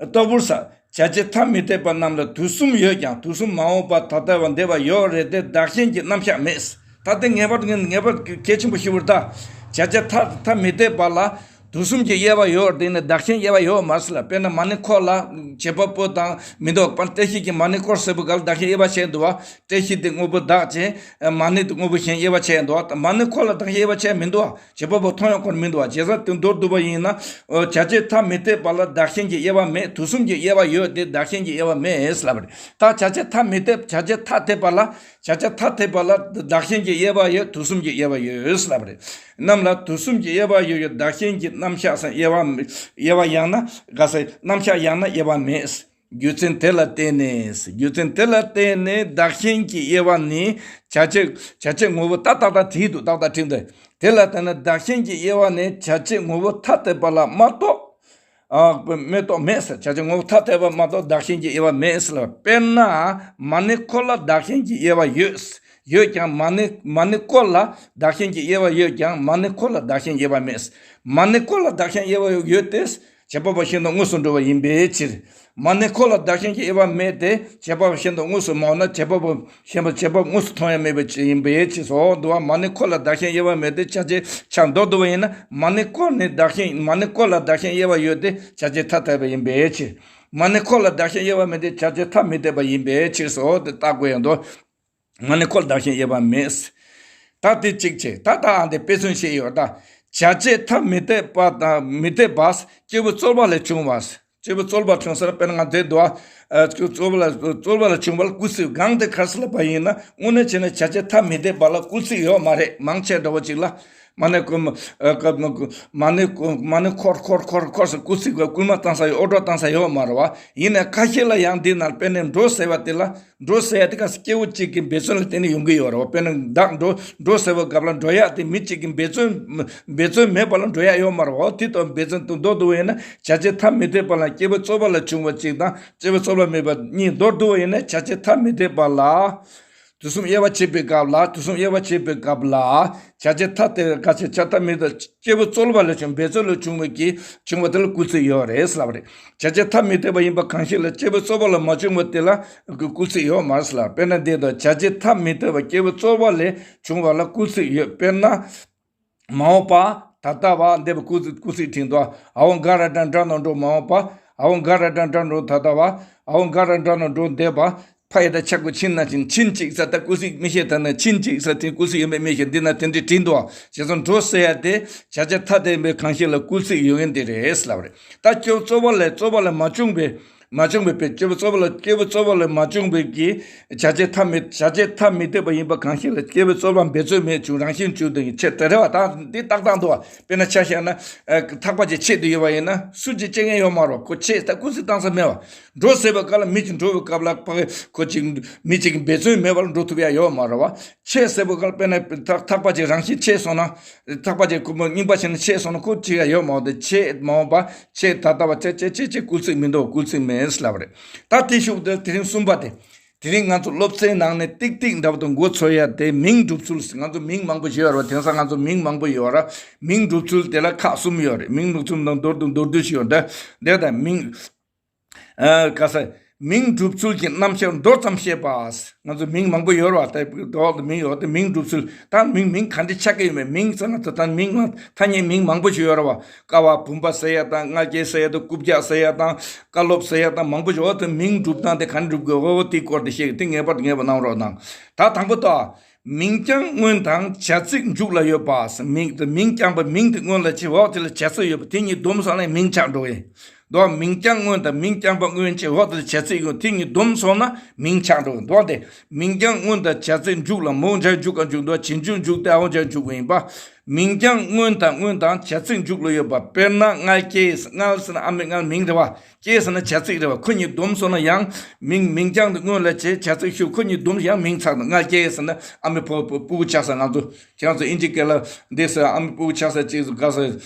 ལྟ་བུར་ཟེར། བྱ་བྱེད་ཐ་མི་དད་པ་རྣམས་ལ་དུས་གསུམ་ཡོད་ཀྱང་དུས་གསུམ་མ་འོངས་པ་ད་ལྟ་བ་འདས་པ་ཡོད་རེད་དེ། བདག་གཞན་གྱི་རྣམ་གཞག་མེད། ད་དེ་ངེས་པར་དུ་ངེས་པར་གལ་ཆེན་པོ་ཞིག་པ་རེད་ད། བྱ་བྱེད་ཐ་ཐ་མི་དད་པ་ལ། དུས་གསུམ་གྱི་དབྱེ་བ་ཡོད་དེ་ནི་བདག་གཞན་དབྱེ་བ་ཡོད་མ་རེད་ཟེར་ལ། དཔེར་ན་མ་ཎི་བསྐོར་ལ་བྱེད་པ་པོ་དང་མི་འདུག་པ། བཀྲ་ཤིས་ཀྱིས་མ་ཎི་བསྐོར་ཟེར་བའི་སྐབས་ལ་བདག་གཞན་དབྱེ་བ་ཕྱེ་འདུག་པ། བཀྲ་ཤིས་དེ་དངོས་པོ་བདག་བྱས། མ་ཎི་དེ་དངོས་པོ་གཞན་དབྱེ་བ་ཕྱེ་འདུག་པ། མ་ཎི་བསྐོར་ལ་བདག་གཞན་དབྱེ་བ་ཕྱེ་མི་འདུག་པ། བྱེད་པ་པོ་མཐོང་ཡོང་ཁོ་ན་མི་འདུག་པ། བྱས་ཙང་དེ་མདོར་བསྡུ་བ་ཡིན་ན། བྱ་བྱེད་ཐ་མི་དད་པ་ལ་བདག་གཞན་གྱི་དབྱེ་བ་མེད། དུས་གསུམ་གྱི་དབྱེ་བ་ཡོད་དེ་བདག་གཞན་གྱི་དབྱེ་བ་མེད་ཟེར་ལབ་པ་རེད། ད་བྱ་བྱེད་ཐ་མི་དད། བྱ་བྱེད་ཐ་དད་པ་ལ། བྱ་བྱེད་ཐ་དད་པ་ལ་བདག་གཞན་གྱི་དབྱེ་བ་ཡོད། དུས་གསུམ་གྱི་དབྱེ་བ་ཡོད་ཟེར་ལབ་པ་རེད། རྣམས་ལ་དུས་གསུམ་གྱི་དབྱེ་བ་ཡོད་ཡོད། བདག་གཞན་གྱི་རྣམ་གཞག་ཟེར་དབྱེ་བ་མེད། དབྱེ་བ་ཡང་ན་ག་ཟེར། རྣམ་གཞག་ཡང་ན་དབྱེ་བ་མེད། རྒྱུ་མཚན་དེ་ལ་བརྟེན་ནས། རྒྱུ་མཚན་དེ་ལ་བརྟེན་ནས་བདག་གཞན་གྱི་དབྱེ་བ་ནི་བྱ་བྱེད། བྱ་བྱེད་ངོ་བོ་ད་ཏག་ཏག་བྲིས་འདུག་ཏག་ཏག་བྲིས་འདུག་དེ་ལ་བརྟེན་ནས་བདག་གཞན་གྱི་དབྱེ་བ་ནི་བྱ་བྱེད་ངོ་བོ་ཐ་དད་པ་ལ་མ་གཏོགས། ཨ། མེད་གཏོགས་མེད་ཟེར། བྱ་བྱེད་ངོ་བོ་ཐ་དད་པ་མ་གཏོགས་བདག་གཞན་གྱི་དབྱེ་བ་མེད་ཟེར་ལ། དཔེར་ན་མ་ཎི་བསྐོར་ལ་བདག་གཞན་གྱི་དབྱེ་བ་ཡོད། ཡོད་ཀྱང་མ་ཎི་མ་ཎི་བསྐོར་ལ་བདག་གཞན་གྱི་དབྱེ་བ་ཡོད་ཀྱང་མ་ཎི་བསྐོར་ལ་བདག་གཞན་དབྱེ་བ་མེད། མ་ཎི་བསྐོར་ལ་བདག་གཞན་དབྱེ་བ་ཡོད་དེ། བྱེད་པ་པོ་གཞན་དང་དངོས་སུ་འགྲོ་བ་ཡིན་པའི་ཕྱིར། མ་ཎི་བསྐོར་ལ་བདག་གཞན་གྱི་དབྱེ་བ་མེད་དེ། བྱེད་པ་པོ་གཞན་དང་དངོས་སུ་མ་འོངས་ན་བྱེད་པ་པོ་གཞན་པ་བྱེད་པ་དངོས་སུ་མཐོང་ཡ་མེད་པའི་ཕྱིར་ཡིན་པའི་ཕྱིར་སོ། འདུག་པ། མ་ཎི་བསྐོར་ལ་བདག་གཞན་དབྱེ་བ་མེད་དེ། བྱ་བྱེད་ཆ་མདོར་བསྡུ་བ་ཡིན་ན། མ་ཎི་བསྐོར་ནི་བདག་གཞན། མ་ཎི་བསྐོར་ལ་བདག་གཞན་དབྱེ་བ་ཡོད་དེ་བྱ་བྱེད་ཐ་དད་པ་ཡིན་པའི་ཕྱིར། མ་ཎི་བསྐོར་ལ་བདག་གཞན་དབྱེ་བ་མེད་དེ་བྱ་བྱེད་ཐ་མི་དད་པ་ཡིན་པའི་ཕྱིར་སོ། དེ་བརྟག་དགོས་ཡང་འདུག་མ་ཎི་བསྐོར་བདག་གཞན་དབྱེ་བ་མེད། ད་དེ་གཅིག་བྱས། ད་ད་ཨ་འདི་དཔེ་མཚོན་བཤད་ཡོད་ད། བྱ་བྱེད་ཐ་མི་དད་པ་དང་མི་དད་པ། སྐྱེས་བུ་རྩོལ་བ་ལས་བྱུང་བ། སྐྱེས་བུ་རྩོལ་བ་བྱུང་ཟེར་ན་དཔེར་ན་ང་དེ་འདུག་ཨ། སྐྱེས་བུ་རྩོལ་བ་ལ་རྩོལ་བ་ལས་བྱུང་བ་ལ་སྐུལ་ཚིག་གང་དེ་ག་རེ་ཟེར་ལབ་པ་ཡིན་ན། དངོས་གནས་བྱས་ན་བྱ་བྱེད་ཐ་མི་དད་པ་ལ་སྐུལ་ཚིག་ཡོད་མ་རེད། མང་ཆེ་འདྲ་བོ་ཅིག་ལ། མ་ཎི་ཀུ་མ་ཨ་ཀ་མ་ཀུ་མ་ཎི་ཀུ་མ་ཎི་འཁོར་འཁོར་འཁོར་འཁོར་ཟེར་སྐུལ་ཚིག་ག་སྐུལ་མ་བཏང་ས་ཡོད། འོ་སྒྲོག་བཏང་ས་ཡོད་མ་རེད་བ། ཡིན་ནའི་ཁ་ཤས་ལ་ཡང་འདི་ནང་དཔེར་ན་འགྲོ་ཟེར་བ་དེ་ལ། འགྲོ་ཟེར་ཡ་དེ་ག་སྐྱེ་བོ་གཅིག་གི་འབད་བརྩོན་ལ་བརྟེན་ནས་ཡོང་གི་ཡོད་རེད་བ། དཔེར་ན་བདག་འགྲོ་འགྲོ་ཟེར་བའི་སྐབས་ལ་འགྲོ་ཡ་དེ་མི་གཅིག་གི་འབད་བརྩོན་འབད་བརྩོན་མེད་པ་ལ་འགྲོ་ཡ་ཡོད་མ་རེད་བ། དེ་ལྟ་བུ་འབད་བརྩོན་དུ་མདོར་བསྡུ་བ་ཡིན་ན། བྱ་བྱེད་ཐ་མི་དད་པ་ལ་སྐྱེས་བུ་རྩོལ་བ་ལ་བྱུང་བ་གཅིག་དང་སྐྱེས་བུ་རྩོལ་བ་མེད་པ་གཉིས། མདོར་བསྡུ་བ་ཡིན་ན་བྱ་བྱེད་ཐ་མི་དད་པ་ལ། དུས་གསུམ་དབྱེ་བ་ཕྱེ་བའི་སྐབས་ལ། དུས་གསུམ་དབྱེ་བ་ཕྱེ་བའི་སྐབས་ལ། བྱ་བྱེད་ཐ་དད་པའི་སྐབས་ཀྱི་བྱ་ཐ་མི་དད། སྐྱེས་བུ་རྩོལ་བ་ལ་བྱུང་འབད་རྩོལ་ལ་བྱུང་བའི་གི་བྱུང་བ་དེ་ལ་སྐུལ་ཚིག་ཡོད་རེད་ཟེར་ལབ་རེད། བྱ་བྱེད་ཐ་མི་དད་པ་ཡིན་པ་གང་ཞིག་ལ་སྐྱེས་བུ་རྩོལ་བ་ལ་མ་བྱུང་བ་དེ་ལ་སྐུལ་ཚིག་ཡོད་མ་རེད་ཟེར་ལབ། དཔེར་ན་འདི་དང་། བྱ་བྱེད་ཐ་མི་དད་པ་སྐྱེས་བུ་རྩོལ་བ་ལས་བྱུང་བ་ལ་སྐུལ་ཚིག་ཡོད། དཔེར་ན། མ་འོངས་པ། ད་ལྟ་བ། འདས་པ་སྐུལ་ཚིག་སྐུལ་ཚིག་བྲིས་འདུག། འ་འོག་ག་ར་སྒྲ་སྒྲ་ནང་འགྲོ། མ་འོངས་པ། འ་འོག་ག་ར་སྒྲ་སྒྲ་ནང་འགྲོ། ད་ལྟ་བ། འ་འོག་ག་ར་སྒྲ་ནང་འགྲོ། འདས་པ། ཕ་ཡ་བཏགས་ཕྱ་གི་གུ་ཕྱིན་ན་ཕྱིན། ཕྱིན་ཅིག་ཟེར་ད་སྐུལ་ཚིག་མི་ཤེས། ད་ནི་ཕྱིན་ཅིག་ཟེར་དེ་སྐུལ་ཚིག་ཡོད་མེད་མི་ཤེས། འདི་ན་དེ་འདྲ་བྲིས་འདུག། བྱས་ཙང་འགྲོ་ཟེར་ཡ་དེ་བྱ་བྱེད་ཐ་དད་པའི་གང་ཞིག་ལ་སྐུལ་ཚིག་ཡོད་མཁན་དེ་རེད་ཟེར་ལབ་རེད། ད་སྐྱེ་བོ་རྩོལ་བ་ལས་རྩོལ་བ་ལས་མ་བྱུང་བའི། མ་བྱུང་བའི་དཔེ། སྐྱེ་བོ་རྩོལ་བ་ལ། སྐྱེ་བོ་རྩོལ་བ་ལས་མ་བྱུང་བའི་གི་བྱ་བྱེད་ཐ་མི། བྱ་བྱེད་ཐ་མི་དད་པ་ཡིན་པ་གང་ཞིག་ལ་སྐྱེ་བོ་རྩོལ་བ་འབད་རྩོལ་མེད་བྱུང་རང་བཞིན་བྱུང་དུ་ཡི་ཆེད་དེ་རེད་བ། ད་འདི་ཏག་ཏག་འདུག་བ། དཔེར་ན་ཆ་བཞག་ན། ཨ་ཐག་པ་ཅིག་ཆད་དུ་ཡོད་པ་ཡིན་ན་སུ་གཅིག་ཆད་མཁན་ཡོད་མ་རེད། ཁོ་ཆད་ད་སྐུལ་ཚིག་བཏང་ས་མེད་བ། འགྲོ་ཟེར་བའི་སྐབས་ལ་མི་གཅིག་འགྲོ་བའི་སྐབས་ལ་ཕ་གི་ཁོ་གཅིག་མི་གཅིག་གི་འབད་རྩོལ་མེད་པ་ལ་འགྲོ་ཐུབ་ཡ་ཡོད་མ་རེད་བ། ཆད་ཟེར་བའི་སྐབས་ལ་དཔེར་ན་ཐག་ཐག་པ་ཅིག་རང་བཞིན་ཆད་སོང་ན། ཐག་པ་ཅིག་ཁོ་མོ་རྙིང་པ་བྱས་ན་ཆད་སོང་ན་ཁོ་ཆད་ཡ་ཡོད་མ་རེད། ཆད་མ་འོངས་པ། ཆད་ད་ལྟ་བ། ཆད་ཆད་ཆད་ཆད་སྐུལ་ཚིག་མི་འདུག། སྐུལ་ཚིག་མེད་ལབ་རེད། ད་དེ་ཤུགས་དེ་དེ་རིང་གསུམ་པ་དེ། དེ་རིང་ང་ཚོ་སློབ་ཚན་ནང་ནས་ཏིག་ཏིག་འདྲ་པོ་དང་མགོ་ཚོས་ཡ་དེ་མིང་སྒྲུབ་ཚུལ། ང་ཚོ་མིང་མང་པོ་ཞིག་ཡོད་རེད་བ། དེང་སང་ང་ཚོ་མིང་མང་པོ་ཡོད་ར། མིང་སྒྲུབ་ཚུལ་དེ་ལ་ཁག་གསུམ་ཡོད་རེད། མིང་སྒྲུབ་ཚུལ་དང་མདོར་བསྡུས་མདོར་བསྡུས་ཤིག་ཡོད་འདྲ། དེ་དང་མིང་། ཨ་ག་ས། མིང་སྒྲུབ་ཚུལ་གྱི་རྣམ་གཞག་མདོ་ཙམ་བཤད་པ། ང་ཚོ་མིང་མང་པོ་ཡོད་རེད་བ། ད་འདོག་ཏུ་མིང་ཡོད་དེ་མིང་སྒྲུབ་ཚུལ། ད་མིང་མིང་ག་འདྲ་ཆགས་ཀྱི་ཡོད་མེད། མིང་ཟེར་ན་ད་ད་མིང་ཐ་སྙད་མིང་མང་པོ་ཞིག་ཡོད་རེད་བ། ཀ་བ་བུམ་པ་ཟེར་ཡ་དང་། ལྔ་བརྒྱ་ཟེར་ཡ་དང་། རྐུབ་བཀྱག་ཟེར་ཡ་དང་། བཀའ་སློབ་ཟེར་ཡ་དང་མང་པོ་ཞིག་ཡོད་དེ། མིང་སྒྲུབ་སྟངས་དེ་ག་འདྲ་སྒྲུབ་དགོས་དེའི་སྐོར་དེ་བཤད་ཀྱི། དེ་ངེས་པར་དུ་ངེས་པ་གནང་རོགས་གནང་། ད་དང་པོ་དང་། མིང་རྐྱང་སྔོན་དང་བྱ་ཚིག་མཇུག་ལ་ཡོད་པ། མིང་དེ་མིང་རྐྱང་པ་མིང་དེ་སྔོན་ལ་བྱས། འོག་དེ་ལ་བྱ་ཚིག་ཡོད་པ་དེ་གཉིས་བསྡོམས་སོང་ན་མིང་ཆགས་འགྲོ་གི། འདུག། མིང་རྐྱང་སྔོན་དང་མིང་རྐྱང་པ་སྔོན་བྱས། འོག་དེ་ལ་བྱ་ཚིག་ཡོད། དེ་གཉིས་བསྡོམས་སོང་ན་མིང་ཆགས་འགྲོ་གི། འདུག་སྟེ། མིང་རྐྱང་སྔོན་དང་བྱ་ཚིག་མཇུག་ལ། མ་འོག་འཇག་མཇུག་ག་མཇུག་འདུག། བྱེད་མཇུག་མཇུག་སྟེ་འ་འོག་འཇག་མཇུག་ཡིན་པ། མིང་རྐྱང་སྔོན་དང་སྔོན་དང་བྱ་ཚིག་མཇུག་ལ་ཡོད་པ། དཔེར་ན་མངལ་སྐྱེས། མངལ་ཟེར་ན་ཨ་མའི་མངལ་མིང་རེད་བ། སྐྱེས་ཟེར་ན་བྱ་ཚིག་རེད་བ། ཁོ་གཉིས་བསྡོམས་སོང་ན་ཡང་མིང་། མིང་རྐྱང་དེ་སྔོན་ལ་བྱས། བྱ་ཚིག་ཤུགས། ཁོ་གཉིས་བསྡོམས་ཡང་མིང་ཆགས་འདུག། མངལ་སྐྱེས་ཟེར་ན་ཨ་མའི་ཕོ་ཕོ་སྤུ་གུ་ཆགས་ས། ང་ཚོ་ཁྱེད་རང་ཚོ་ཨིན་ཇི་སྐད་ལ་འདི་ཟེར། ཨ་མའི་སྤུ་གུ་ཆགས་ས་ཅིག་ག་ས་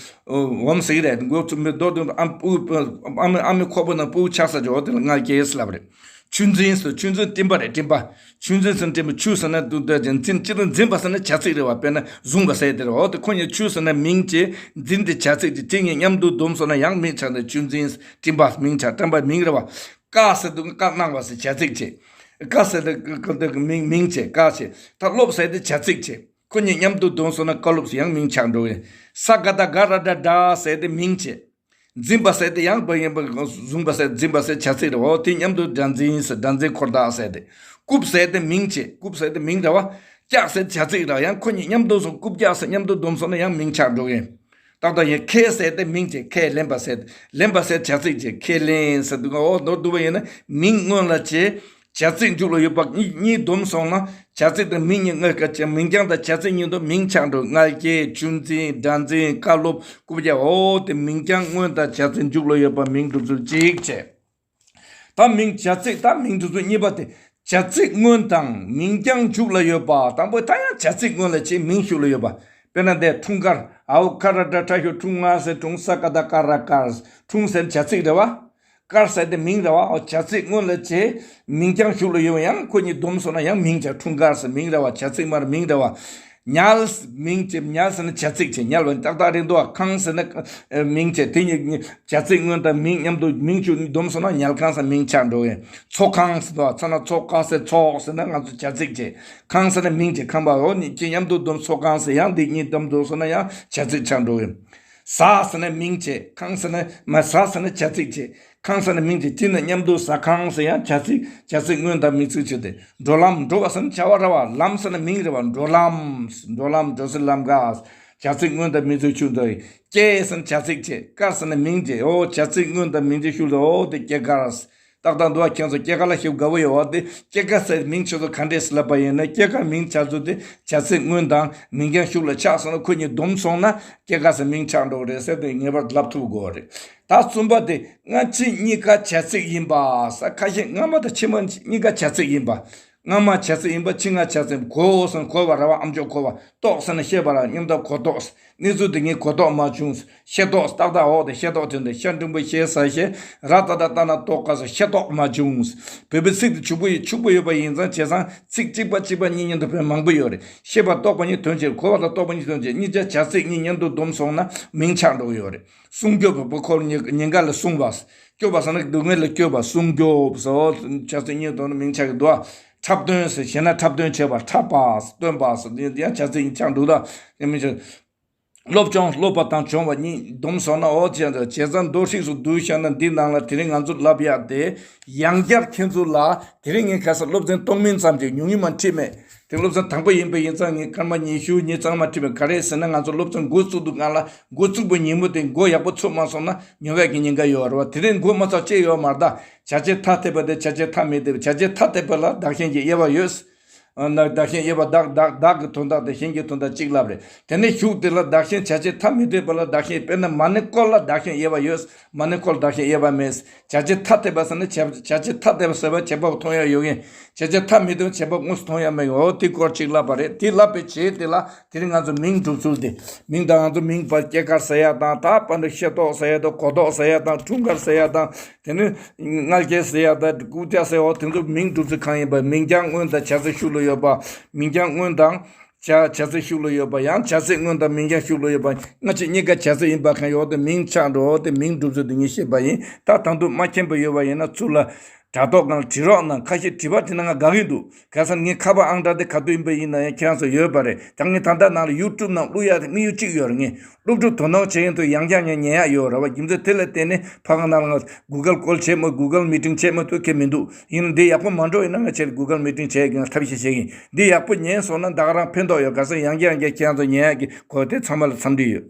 འོམ་ཟེར་གི་རེད། མགོ་ཚུགས་མི་མདོར་བསྡུས་ཨ་མའི་སྤུ་གུ། ཨ་མའི་ཨ་མའི་ཁོག་པ་ནང་སྤུ་གུ་ཆགས་ས་ཅིག། འོ་དེ་ལ་མངལ་སྐྱེས་ལབ་རེད། ཆུ་འཛིན་ཟེར། ཆུ་འཛིན་སྤྲིན་པ་རེད། སྤྲིན་པ། ཆུ་འཛིན་ཟེར་ན་སྤྲིན་པ། ཆུ་ཟེར་ན་འདུག་ད་ཅན་འཛིན། སྤྱིར་བཏང་འཛིན་པ་ཟེར་ན་བྱ་ཚིག་རེད་བ། དཔེར་ན་བཟུང་བ་ཟེར་དེ་རེད་བ། འོ་དེ་ཁོ་གཉིས། ཆུ་ཟེར་ན་མིང་བྱས། འཛིན་དེ་བྱ་ཚིག་བྱས། དེ་གཉིས་མཉམ་དུ་བསྡོམས་སོང་ན་ཡང་མིང་ཆགས་ནས་ཆུ་འཛིན་སྤྲིན་པ་མིང་ཆགས། སྤྲིན་པ་མིང་རེད་བ། བཀའ་ཟེར་དུས་བཀའ་གནང་བ་ཟེར་བྱ་ཚིག་བྱས། བཀའ་ཟེར་དུས་མིང་མིང་བྱས། བཀའ་བྱས། ད་སློབ་ཟེར་དེ་བྱ་ཚིག་བྱས། ཁོ་གཉིས་མཉམ་དུ་བསྡོམས་སོང་ན་བཀའ་སློབ་ཟེར་ཡང་མིང་ཆགས་འགྲོ་གི། ས་ག་བཏགས་སྒ་ར་སྒྲ་སྒྲ་ཟེར་དེ་མིང་བྱས། འཛིན་པ་ཟེར་དེ་ཡང་བ་ཡིན་པ། བཟུང་བ་ཟེར། འཛིན་པ་ཟེར་བྱ་ཚིག་རེད། འོ་དེ་མཉམ་དུ་སྒྲ་འཛིན་ཟེར། སྒྲ་འཛིན་འཁོར་དག་ཟེར་དེ། རྐུབ་ཟེར་དེ་མིང་བྱས། རྐུབ་ཟེར་དེ་མིང་རེད་བ། བཀྱག་ཟེར་བྱ་ཚིག་རེད་བ། ཡང་ཁོ་གཉིས་མཉམ་དུ་སོང་། རྐུབ་བཀྱག་ཟེར་མཉམ་དུ་བསྡོམས་སོང་ན་ཡང་མིང་ཆགས་འགྲོ་གི། ཏག་ཏག་ཡིན། ཁས་ཟེར་དེ་མིང་བྱས། ཁས་ལེན་པ་ཟེར། ལེན་པ་ཟེར་བྱ་ཚིག་བྱས། ཁས་ལེན་ཟེར་དུས་འོ་མདོར་བསྡུ་བ་ཡིན་ན་མིང་སྔོན་ལ་བྱས། བྱ་ཚིག་མཇུག་ལ་ཡོད་པ་གཉིས་གཉིས་བསྡོམས་སོང་ན། བྱ་ཚིག་དང་མིང་གཉིས་སྔོན་ག་བྱ། མིང་རྐྱང་དང་བྱ་ཚིག་གཉིས་བསྡོམས་མིང་ཆགས་འགྲོ། མངལ་སྐྱེས། ཆུ་འཛིན། སྒྲ་འཛིན། བཀའ་སློབ། རྐུབ་བཀྱག། འོ་དེ་མིང་རྐྱང་སྔོན་དང་བྱ་ཚིག་མཇུག་ལ་ཡོད་པ་མིང་སྒྲུབ་ཚུལ་གཅིག་བྱས། ད་མིང་། བྱ་ཚིག་ད་མིང་སྒྲུབ་ཚུལ་གཉིས་པ་དེ། བྱ་ཚིག་སྔོན་དང་མིང་རྐྱང་མཇུག་ལ་ཡོད་པ། དང་པོ་ད་ཡང་བྱ་ཚིག་སྔོན་ལ་བྱས། མིང་གཞུག་ལ་ཡོད་པ། དཔེར་ན་འདི་འཁྲུངས་སྐར། འ་འོག་ཁ་ར་སྒྲ་ཁྲ་ཞབས་ཀྱུ་འཁྲུངས། ང་ཟེར་འཁྲུངས། ས་ག་བཏགས་སྐ་ར་སྐར། འཁྲུངས་ཟེར་བྱ་ཚིག་རེད་བ། སྐར་ཟེར་དེ་མིང་རེད་བ། འོ་བྱ་ཚིག་སྔོན་ལ་བྱས། མིང་རྐྱང་གཞུག་ལ་ཡོད་པ། ཡང་ཁོ་གཉིས་བསྡོམས་སོང་ན་ཡང་མིང་བྱས། འཁྲུངས་སྐར་ཟེར་མིང་རེད་བ། བྱ་ཚིག་མ་རེད། མིང་རེད་བ། ཉལ་མིང་བྱས། ཉལ་ཟེར་ན་བྱ་ཚིག་བྱས། ཉལ་བ་ཏག་ཏག་རེད་འདུག་བ། ཁང་ཟེར་ན་མིང་བྱས། དེ་གཉིས་བྱ་ཚིག་སྔོན་དང་མིང་མཉམ་དུ་མིང་གཞུག་བསྡོམས་སོང་ན་ཉལ་ཁང་ཟེར་མིང་ཆགས་འགྲོ་གི། ཚོགས་ཁང་ཟེར་འདུག་བ། ཚོགས་ན་ཚོགས། ཀ་ཟེར་ཚོགས་ཟེར་ན་ང་ཚོ་བྱ་ཚིག་བྱས། ཁང་ཟེར་ན་མིང་བྱས། ཁང་པ། འོ་གཉིས་ཀྱི་མཉམ་དུ་བསྡོམས་ཚོགས་ཁང་ཟེར། ཡང་འདི་གཉིས་བསྡོམས་བསྡོམས་སོང་ན་ཡང་བྱ་ཚིག་ཆགས་འགྲོ་གི། ཟ་ཟེར་ན་མིང་བྱས། ཁང་ཟེར་ན་མ། ཟ་ཟེར་ན་བྱ་ཚིག་བྱས། ཁང་ཟེར་ན་མིང་བྱས། དེ་ནི་མཉམ་དུ་ཟ་ཁང་ཟེར་ཡང་བྱ་ཚིག་བྱ་ཚིག་སྔོན་དང་མིང་ཚིག་བྱས་ཏེ། འགྲོ་ལམ། འགྲོ་བ་ཟེར་ན་བྱ་བ་རེད་བ། ལམ་ཟེར་ན་མིང་རེད་བ། འགྲོ་ལམ། འགྲོ་ལམ། འགྲོ་སའི་ལམ་ཀ། བྱ་ཚིག་སྔོན་དང་མིང་ཚིག་གཞུག་ཏུ། སྐྱེས་ཟེར་ན་བྱ་ཚིག་བྱས། སྐར་ཟེར་ན་མིང་བྱས། འོ་བྱ་ཚིག་སྔོན་དང་མིང་ཚིག་གཞུག་ཏུ། འོ་དེ་སྐྱེས་སྐར། ཏག་ཏག་འདུག་བ། ཁྱེད་ཚོ་སྐྱེས་སྐར་ལ་ཞིབ་དགའ་བོ་ཡོད་བ། དེ་སྐྱེས་སྐར་ཟེར་མིང་ཁྱེད་ཚོ་ག་འདྲས་ལབ་པ་ཡིན་ན། སྐྱེས་སྐར་མིང་ཆགས་ཚུལ་དེ་བྱ་ཚིག་སྔོན་དང་མིང་རྐྱང་ཤུགས་ལ་ཆགས་སོང་ན། ཁོ་གཉིས་བསྡོམས་སོང་ན་སྐྱེས་སྐར་ཟེར་མིང་ཆགས་འགྲོ་གི་རེད་ཟེར་དེ་ངེས་པར་ལབ་ཐུབ་དགོས་རེད། ད་གསུམ་པ་དེ་སྔ་ཕྱི་གཉིས་ཀ་བྱ་ཚིག་ཡིན་པ་ཟེར། ཁ་ཤས་སྔ་མ་དང་ཕྱི་མ་གཉིས་ཀ་བྱ་ཚིག་ཡིན་པ། སྔ་མ་བྱ་ཚིག་ཡིན་པ། ཕྱི་མ་བྱ་ཚིག་ཡིན་པ། གོ་ཟེར་ན་གོ་བ་ར་བ། ཨམ་ཅོག་གོ་བ། རྟོགས་ཟེར་ན་ཤེས་པ་ར། མཉམ་དུ་གོ་རྟོགས། གནས་ཚུལ་དེ་ངས་གོ་རྟོགས་མ་བྱུང་། ཤེས་རྟོགས། ཏག་ཏག་འོག་དེ་ཤེས་རྟོགས་དོན་དེ། ཤ་འགྲེང་བུ་ཤེ་ས་ཤེས། ར་ཏ་བཏགས་རྟ་ན་རྟོགས། ག་ས་ཤེས་རྟོགས་མ་བྱུང་། བོད་པའི་ཚིག་དེ་ཕྱུག་པོ་ཡོད། ཕྱུག་པོ་ཡོད་པ་ཡིན་ཙང་། བྱས་ཙང་ཚིག་གཅིག་པ་གཅིག་པ་གཉིས་མཉམ་དུ་བོད་མང་པོ་ཡོད་རེད། ཤེས་པ་རྟོགས་པ་གཉིས་དོན་གཅིག། གོ་བ་དང་རྟོགས་པ་གཉིས་དོན་གཅིག། གཉིས་ཆ་བྱ་ཚིག་གཉིས་མཉམ་དུ་བསྡོམས་སོང་ན་མིང་ཆགས་འགྲོ་གི་ཡོད་རེད། སྲུང་སྐྱོབ་པ་པོ་ཁོ་ཉེན་ཉེན་ཁ་ལ་སྲུང་བ། སྐྱོབ་པ་ཟེར་ན་སྡུག་བསྔལ་ལ་སྐྱོབ་པ། སྲུང་སྐྱོབ་ཟེར། འོ་བྱ་ཚིག་གཉིས་དོན་མིང་ཆགས་ཀྱི་འདུག་ཨ། འཁྲབ་སྟོན་ཟེར། བྱས་ན་འཁྲབ་སྟོན་བྱེད་པ། འཁྲབ་པ། སྟོན་པ་ཟེར། འདི་ཡང་བྱ་ཚིག་གཉིས་ཆགས་འདུག་ད། དེ་མིན་ཆགས། སློབ་སྦྱོང་། སློབ་པ་དང་སྦྱོང་བ་གཉིས་བསྡོམས་སོང་ན། འོ་བྱས་ཙང་བྱས་ཙང་མདོར་ཞིག་ཏུ་བསྡུས་བཞག་ན། འདི་ནང་ལ་དེ་རིང་ང་ཚོ་ལབ་ཡག་དེ། ཡང་བསྐྱར་ཁྱེད་ཚོ་ལ་དེ་རིང་ངས་ཁ་སང་སློབ་ཚན་གཏོང་མིན་ཙམ་གྱི་ཉུང་ཉུང་མ་ཁྲིད་མེད། དེ་སློབ་ཚན་དང་པོ་ཡིན་པ་ཡིན་ཙང་ངས་སྐར་མ་ཉི་ཤུ་ཉི་ཤུ་རྩ་ལྔ་མ་ཁྲིད་མེད། ག་རེ་ཟེར་ན། ང་ཚོ་སློབ་ཚན་འགོ་བཙུགས་དུས་སྒང་ལ། འགོ་བཙུགས་པའི་ཉིན་མོ་དེ་འགོ་ཡག་པོ་ཚུགས་མ་སོང་ན་ཉོབ་ཡག་གི་ཉེན་ཁ་ཡོད་རེད་བ། དེ་རིང་འགོ་མ་ཚུགས་ཅི་ཡོད་མ་རེད་ད། བྱ་བྱེད་ཐ་དད་པ་དེ་བྱ་བྱེད་ཐ་མི་དད་པ། བྱ་བྱེད་ཐ་དད་པ་ལ་བདག་གཞན་གྱི་དབྱེ་བ་ཡོད། ཨ་ན་བདག་གཞན་དབྱེ་བ། བདག་བདག་བདག་གི་དོན་དག་དང་གཞན་གྱི་དོན་དག་གཅིག་ལབ་རེད། དེ་ནས་གཞུག་དེ་ལ་བདག་གཞན། བྱ་བྱེད་ཐ་མི་དད་པ་ལ་བདག་གཞན། དཔེར་ན་མ་ཎི་སྐོར་ལ་བདག་གཞན་དབྱེ་བ་ཡོད། མ་ཎི་སྐོར་ལ་བདག་གཞན་དབྱེ་བ་མེད། བྱ་བྱེད་ཐ་དད་པ་ཟེར་ན་བྱ་བྱ་བྱེད་ཐ་དད་པ་ཟེར་བ་བྱེད་པ་མཐོང་ཡག་ཡོད་མཁན། བྱ་བྱེད་ཐ་མི་དད་པ་བྱེད་པ་དངོས་སུ་མཐོང་ཡག་མེད་མཁན། འོ་དེ་སྐོར་གཅིག་ལབ་པ་རེད། དེ་ལབ་པའི་རྗེས་དེ་ལ་དེ་རིང་ང་ཚོ་མིང་སྒྲུབ་ཚུལ་དེ། མིང་དང་། ང་ཚོ་མིང་པ་སྐྱེས་སྐར་ཟེར་ཡག་དང་། ད་པ་འདྲ་ཤེས་རྟོགས་ཟེར་ཡག་དང་། གོ་རྟོགས་ཟེར་ཡག་དང་། འཁྲུངས་སྐར་ཟེར་ཡག་དང་། དེ་ནས་མངལ་སྐྱེས་ཟེར་ཡག་དང་། རྐུབ་བཀྱག་ཟེར་ཡག། དེ་ཚོ་མིང་སྒྲུབ་ཚུལ་གང་ཡིན་པ། མིང་རྐྱང་སྔོན་དང་བྱ་ཚིག་ཤུགས་ལ་ཡོད་པ། མིང་རྐྱང་སྔོན་དང་བྱ་བྱ་ཚིག་ཤུགས་ལ་ཡོད་པ། ཡང་བྱ་ཚིག་སྔོན་དང་མིང་རྐྱང་ཤུགས་ལ་ཡོད་པ། སྔ་ཕྱི་གཉིས་ཀ་བྱ་ཚིག་ཡིན་པ་གང་ཡོད་དེ་མིང་ཆགས་འགྲོ། དེ་མིང་སྒྲུབ་ཚུལ་དེ་ངས་བཤད་པ་ཡིན། ད་ད་དུང་མ་མཁྱེན་པ་ཡོད་པ་ཡིན་ན་ཚུར་ལ་དྲ་ཐོག་སྒང་ལ་དྲི་རོགས་གནང་། ཁ་ཤས་དྲི་བ་དྲིས་ན་ང་དགའ་གི་འདུག་ག་ས་ངའི་ཁ་པར་ཨང་གྲངས་དེ་ག་དུས་ཡིན་པ་ཡིན་ན་ཡང་ཁྱེད་རང་ཚོ་ཡོད་པ་རེད། ད་ངས་ད་ལྟ་ནང་ལ་ཡུ་ཊུབ་ནང་བླུག་ཡག་དམིགས་ཡུལ་གཅིག་ཡོད་རེད། ངས་སློབ་ཕྲུག་དོ་སྣང་བྱེད་ཡིན་དུས་ཡང་བསྐྱར་ངས་ཉན་ཡག་ཡོད་རེད་བ། རྒྱུ་མཚན་དེ་ལ་བརྟེན་ནས་ཕ་གི་ནང་ལ་ང་Google Call བྱེད་མ། Google Meeting བྱེད་མ་ཐུབ་ཁེལ་མི་འདུག་ཡིན་ན་འདི་ཡག་པོ་མ་འགྲོ་ཡིན་ན་ང་ཆེད་Google Meeting བྱེད་དགོས། ཐབས་ཤེས་བྱེད་ཀྱི་ཡིན། འདི་ཡག་པོ་ཉན་སོང་ན་ད་ག་རང་ཕན་ཐོགས་ཡོད། ག་ས་ཡང་བསྐྱར་ཡང་བསྐྱར་ཁྱེད་རང་ཚོ་ཉན་ཡག་གི་གོ་དེ་ཚང་མ་ལ་འཚམས་འདྲི་ཡོད།